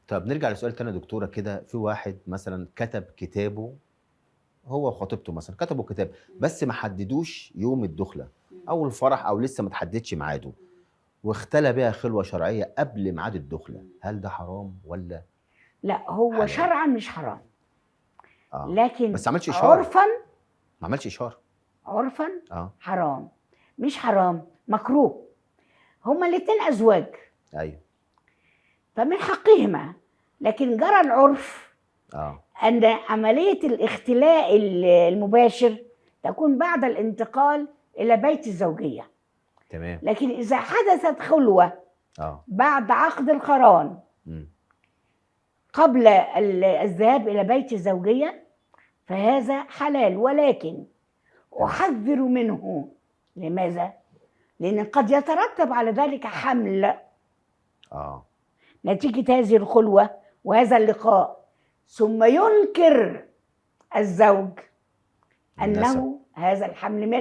طب نرجع لسؤال تاني يا دكتورة كده. في واحد مثلا كتب كتابه هو وخطيبته مثلا، كتبوا كتاب بس ما حددوش يوم الدخلة او الفرح، او لسه ما تحددش ميعاده، واختلى بها خلوه شرعية قبل ميعاد الدخلة، هل ده حرام ولا لا، هو حلال؟ شرعا مش حرام. لكن بس ما عملش اشارة. عرفا، ما عملش اشارة. عرفا حرام، مش حرام، مكروه. هما الاثنين ازواج. ايوه. فمن حقهما، لكن جرى العرف ان عملية الاختلاء المباشر تكون بعد الانتقال الى بيت الزوجية. تمام. لكن اذا حدثت خلوه بعد عقد القران قبل الذهاب الى بيت الزوجية فهذا حلال، ولكن احذر منه. لماذا؟ لان قد يترتب على ذلك حمل نتيجة هذه الخلوة وهذا اللقاء، ثم ينكر الزوج النسب. انه هذا الحمل منه.